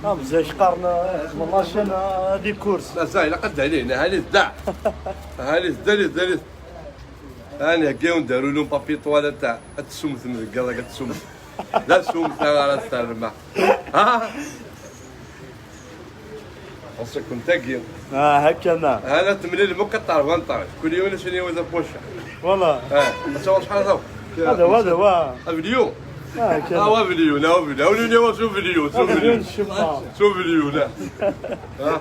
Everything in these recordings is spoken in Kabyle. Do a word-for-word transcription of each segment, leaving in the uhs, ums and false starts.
Am zek qqaren, eh, la chaîne, eh, des courses. Mazal ilaq ad d-alin, hali tedda. Hali tedda, hali tedda, hali tedda. Hani heggayen-d arulun papier toilette taq, ad tsumtem deg iḍ-agi, ad tsumtem. D asummet ara terrem. Ha? Xas-iken tagi. Ah, hakana. Hana temlilem akk ad teṛwan ṭaṛ. Kul yiwen ad s-yini wa d apuca. Voilà. Ah, ad taweḍ ṣḥal akk. Hada wa, hada wa. Avidyu. Ah, hakana. Ah, wa avidyu, na avidyu. Avidyu, wa s uvidyu, s avidyu. Avidyu n ccemma. S uvidyu, la. Ah.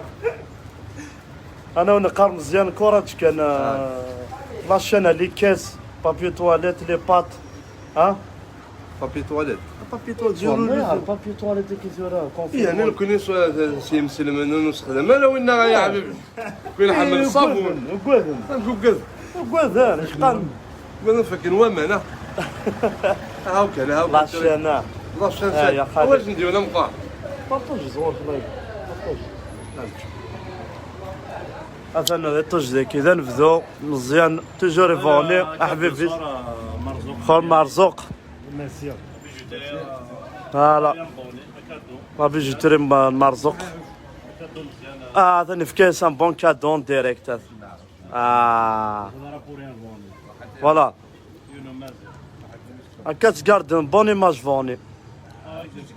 Ana ur neqqar Meẓyan, courage kan, euh, la chaîne, les caisses, papier toilette, les pâtes. Hein? Papier toilette. Papier toilette, zéro. Papier toilette, qu'est-ce que c'est? Confinement. Nekkni s, s, s yimselmen ur nessexdam ara winna, ya ḥbibi. Win ḥemmel ṣṣabun. Ugaden. Ugaden. Ugaden, ḥqan. Ugaden fakken waman, ah. Haw kan, haw kan. La chaîne. La chaîne, ah, ya xali. Awajen diwen ameqqar. Partage ẓur, like. Partage. Atan d iṭij daki, d anebdu, Meẓyan, toujours évolué, aḥbib-is. Xur Marzuq. Merci. Voilà. La bijouterie Ma-, Marzuq. Ah, atan yefka-yas un bon cadeau en direct. Ah. Voilà. Akka tgarden bonne image, Vani.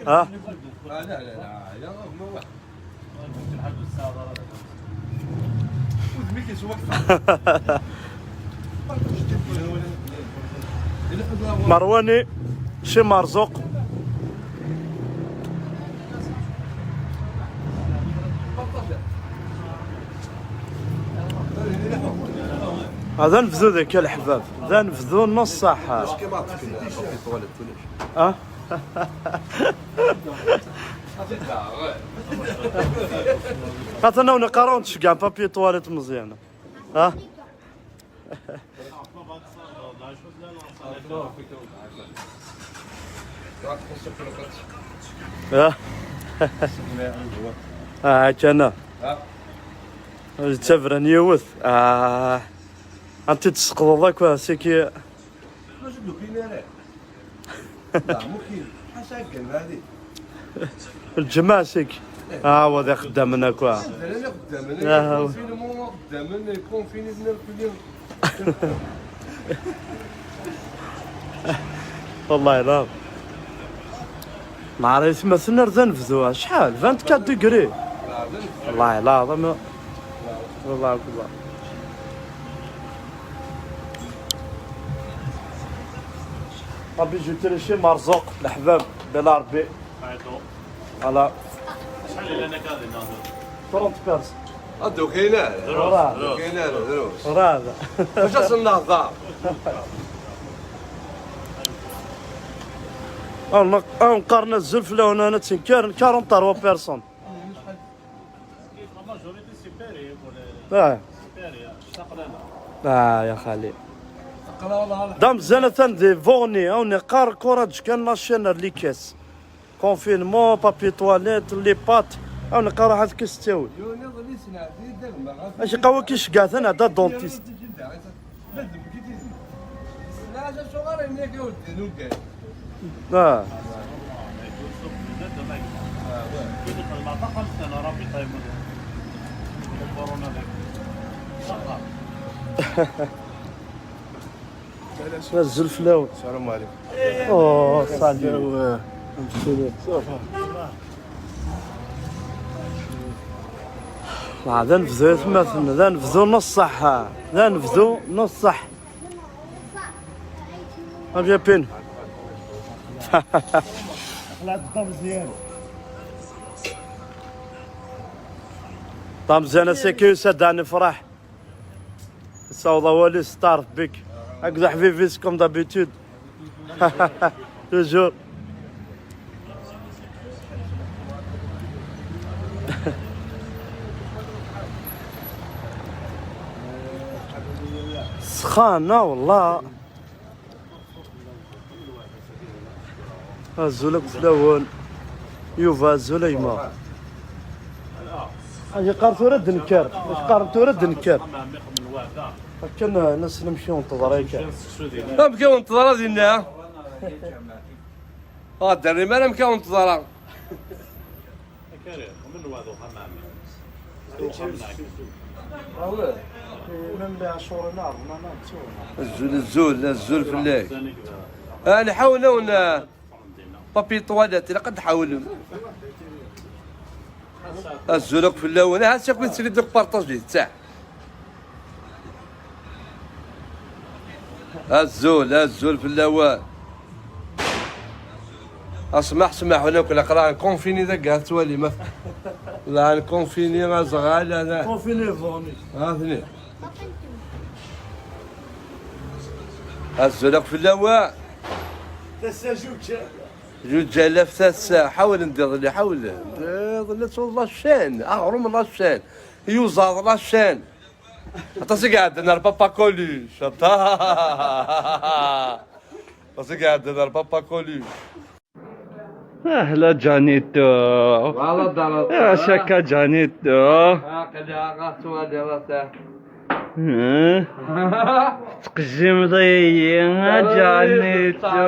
Ah. Marwani, chez Marzuq. هذا نبذو ذاك الحباب، هذا نبذو نص صح. Ah. Atan ur neqqar ur nettceggiɛ papier toilette Meẓyan. Ah. Ah. Ah, hakana. D tabra n yiwet. Ah. Anti tesqeḍeḍ akk, siki. Lǧemɛa sik. Ah, wa d ixeddamen akk. Ah, wa. Wallahi la. Nɛar aytmaten ar d anebdu, acḥal? Vingt-quatre degrés. Wallahi la. Wallahi akbar. Rabbi, je te remercie, Marzuq, leḥbab, Bela Rebbi. Voilà. Acḥal i llan akka din, a Marzuq? Trente personnes. Ad d-ukin ara. Drus, drus. Ukin ara, drus. Ur ɛad. Maca s-nehḍer. Aw, neq-, aw, neqqaren azul fell-awen, ana ttenkaren quarante-trois personnes. La majorité, c'est Paris, pour les, ah, c'est Paris, hein. Ah, ya xali. D amezyan atan di Vogni, aw neqqar courage kan, la chaîne ar les caisses. Confinement, papier toilette, les pâtes, aw neqqar ḥad kis ttawil. Aci qawaki ceggaten, ada dentiste. Ah. Azul fell-awen. Salam aleykum. Oh, salut. Ah, d anebdu, atmaten, d anebdu n ṣṣeḥ, d anebdu n ṣṣeḥ. Am yapin. Tamezyan, ass-agi yusa-d ad nefreḥ. Yessaweḍ awal-is, Ṭaref Bik. Akked uḥbib-is, comme d'habitude. Toujours. Sxana, wallah. Azul akk fell-awen. Yuba, azul a yemma. Ayen yeqqar tura d-nekker. Yeqqar tura d-nekker. Akken, eh, nesla amek i wen-teḍra akka. Amek i wen-teḍra dinna? Ah, d-rrim ara amek i wen-teḍra. Azul, azul, azul fell-ak. Ah, nḥawl-awen, ah, papier toilette, ilaq ad tḥawlem. Azul akk fell-awen. Ah, sa kwi tsili deg partager, tsaɛ. Azul, azul fell-awen. Asmaḥ, smaḥ, wala akk laqra, confiné dagi, ad twalim, ma la confiné, azɣal, ana. Confiné, voni. Atni. Azul akk fell-awen. Tassa juǧǧ. Juǧǧ alaf tassa, ḥawlen d iḍelli, ḥawlen. Iḍelli ttun la chaîne, aɣrum la chaîne, yuẓaḍ la chaîne. Aṭas i iɛeddan ar Papa Coluche, aṭas. Aṭas i iɛeddan ar Papa Coluche. Ahla Janito. Wala ḍarat. Acu akka Janito? Aql-i ɣas twaliḍ ata. Huh? Tettqejjimeḍ-iyi, a Janito.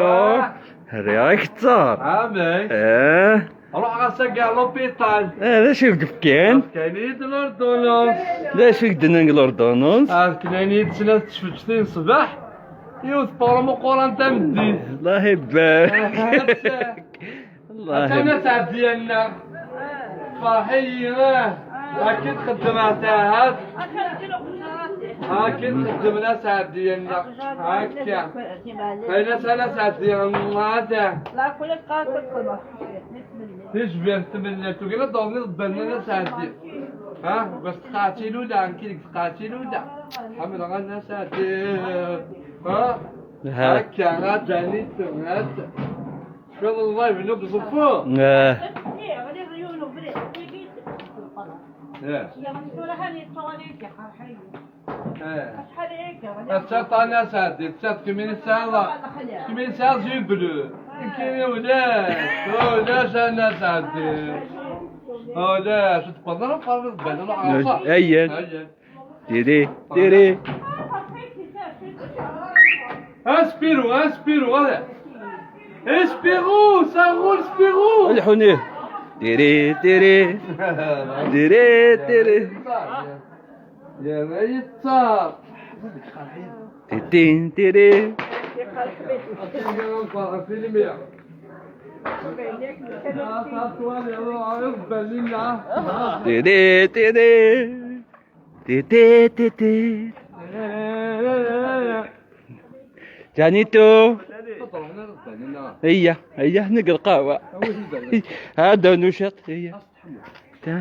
Riɣ akteṛ. Amek? Eh? Ruḥ ɣas akka ar l'hôpital. Eh, d acu i k-d-fkan? Fkan-iyi-d l'ordonnance. D acu i k-d-nnan deg l'ordonnance? Ah, fkan-iyi-d snat tesfeǧtin ṣṣbeḥ, yiwet n uɣrum uquran tameddit. Allah ibarek. Allah. Atan ibarek. Asɛeddi-nneɣ. Ferḥ-iyi, ah. Akken txeddem ar tahat. Akken txeddem asɛeddi-nneɣ. Akka. Ayen asɛa asɛeddi, ah, da. Tijbirt tmellalt, tugi ad d-awḍen iḍebbalen n asɛeddi. Ha? Bas tqaɛet ilula, nekki deg tqaɛet ilula. Ḥemmleɣ ad asɛeddi. Ha? Ha. Akka, ad d-ani tebɣat. Tecfiḍ llay-nni deg uẓeffun? Ah. Eh. Eh. Atta ṭṭan asɛeddi, atta kemmini tesɛiḍ, kemmini tesɛiḍ jus bleu. Nekkini ulac, ulac a nna asɛeddi. Ulac, ur tewwiḍ ara uqermud n Bani Lɛerṣa. Ayen. Ayen. Tiri, tiri. Aspirou, Aspirou, allez. Aspirou, ça roule, Spirou. Lḥuni. Tiri, tiri. Tiri, tiri. Yerra yettaḍ. Titin, tiri. Tiri, tiri. Titi, titi. Janito. Iya, iya, neg lqahwa. Hada nucet, iya. Ta.